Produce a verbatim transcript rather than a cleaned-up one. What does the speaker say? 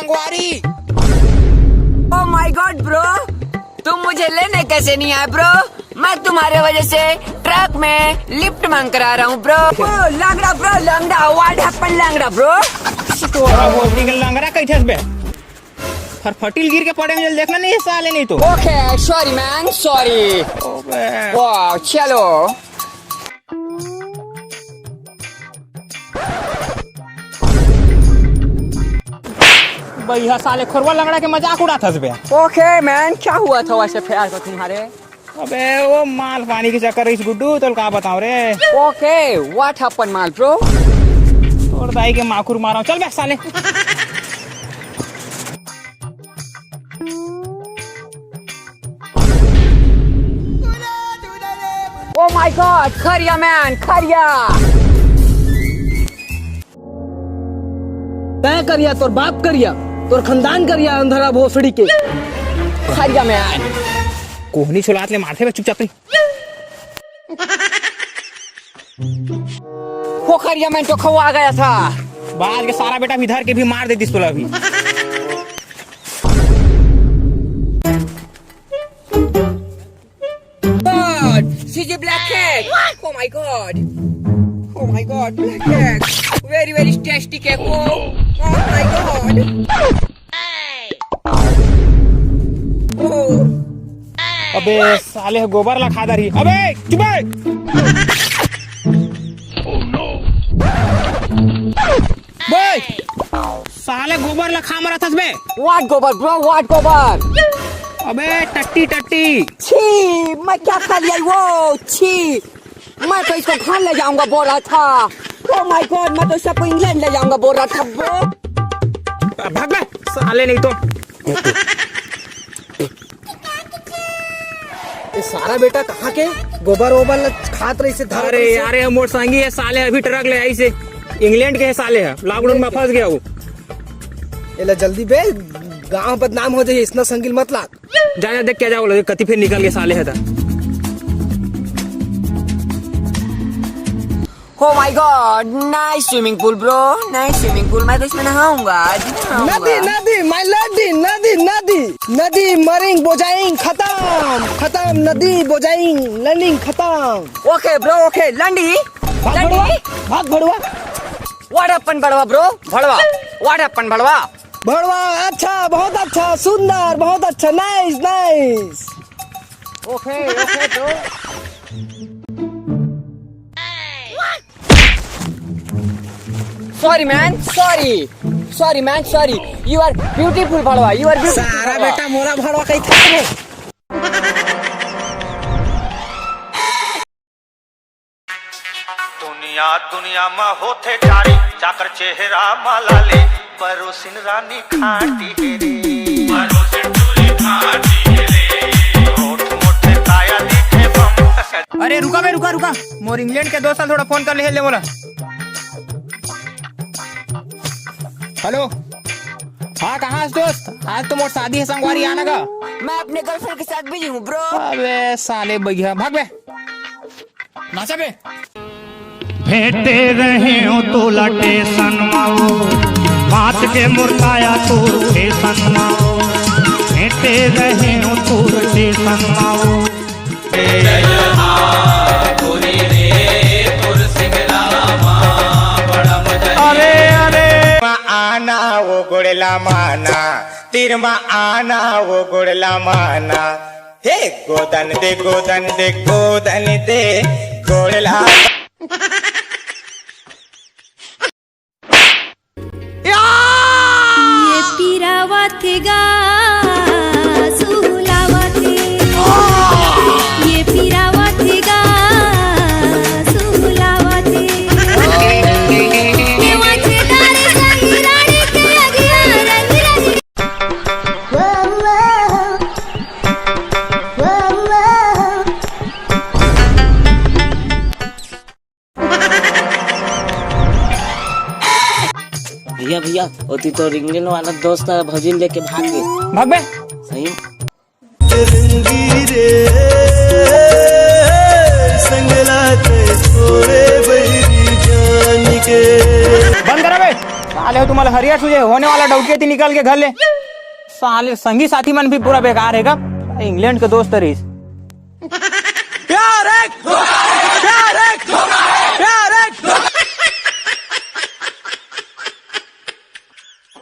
संगवारी। Oh my God bro, तुम मुझे लेने कैसे नहीं आए bro? मैं तुम्हारे वजह से ट्रक में लिफ्ट मांग कर आ रहा हूँ bro। Oh, लंगड़ा bro, लंगड़ा, what happened लंगड़ा bro? तोरा बोलती के लंगड़ा कैसे बे? फरफटील गिर के पड़े में देखना नहीं है साले, नहीं तो। Okay, sorry man, sorry। ओबे। वाह, चलो। भैया साले खोरवा लंगड़ा के मजाक उड़ात हस बे। Okay man, क्या हुआ था वैसे प्यार का तुम्हारे? अबे वो माल पानी के चक्कर इस गुड्डू, तो का बताऊं रे। Okay, what happened माल bro? तोर दाई के माकुर मारा, चल बे साले। Oh my God, Kharia man, खरिया। तय करिया, तोर बाप करिया, तोर खानदान करिया, अंधरा भोसड़ी के। खरिया man। कोहनी छुलात ले मारथे बे चुपचाप ही। वो खरिया man तो खवा गया था। बाज के सारा बेटा भी धर के भी मार दे दिस तोला भी। God, C J black cake। Oh my God। Oh my God, black cake। Very, very tasty cake। Oh, oh my God। Oh। अबे साले ह गोबर ला खा डारी। अबे चुप बे। बे, साले गोबर ला खा मरत हस बे। What गोबर bro, what गोबर? अबे टट्टी टट्टी। छी, मैं क्या खा लिया वो, छी। मैं तो इसको घर ले जाऊंगा बोल रहा था। Oh my God, मैं तो सबको इंग्लैंड ले जाऊंगा बोल रहा था bro। भाग बे साले, नहीं तो। ये सारा बेटा कहाँ के गोबर ओबर ल खात रहिसे, धरत अरे रहिसे। यार, ये मोर संगी है साले, अभी ट्रक ले आइसे, इंग्लैंड के है साले है, लॉकडाउन में फंस गया वो। एला जल्दी बे, गांव बदनाम हो जाए, इसना संगिल मत ला। जा, जा, देख क्या जा बोला, कति फिर निकल के साले है था। Oh my God, nice swimming pool bro, nice swimming pool। मैं तो इसमें नहाऊंगा आज, नहाऊंगा। नदी, नदी, my lady, नदी, नदी, नदी, मरिंग, बोजाइंग, खत्म, खत्म, नदी, बोजाइंग, लंडिंग, खत्म। Okay bro, okay, लंडी, भाग लंडी। भड़वा, भाग भड़वा। What happened भड़वा bro, भड़वा, what happened भड़वा? भड़वा, अच्छा, बहुत अच्छा, सुंदर, बहुत अच्छा, nice, nice। Okay, okay bro। Sorry man, sorry, sorry man, sorry। You are beautiful भड़वा, you are beautiful सारा भड़वा। बेटा मोरा भड़वा कहीं था रे। दुनिया, दुनिया मा होथे चारी, चाकर चेहरा मा लाली, परोसिन रानी खाटी हे रे। परोसिन टूरी खाटी हे रे। होठ मोठे काया दिखे बम। अरे रुका बे, रुका, रुका, मोर इंग्लैंड के दोस्त ला थोड़ा फोन कर ले, ले मोला। हेलो, हाँ, कहाँ हस दोस्त? आज तो मोर शादी है, संगवारी आना गा। मैं अपने गर्लफ्रेंड के साथ बिजी हूँ ब्रो। अबे साले भैया, भाग बे। नाचा बे। भेंटे रहे हो तोला टेसन माओ, बात के मुर्ताया तोर टेसन माओ, भेंटे रहे हो तोर टेसन माओ। अरे, अरे। आना वो गोड़ला माना, तीर मा आना वो गोड़ला माना। हे गोदन दे, गोदन दे, गोदन दे, गोड़ला। ये पीरावत गा, सुलावत। ये पीरावत गा, सुलावत। ये वाचेदार संगी रानी के अगिया रंग रंग। भैया, भैया, ओती तो रिंगन वाला दोस्त भौजी लेके भाग गए। भाग बे। सही। बंद करा बे। साल ते तुम्हारा हरियर सूझे होने वाला डौकी ती निकल के घर ले। साले संगी साथी मन भी पूरा बेकार हे गा। इंग्लैंड के दोस्त रहिस।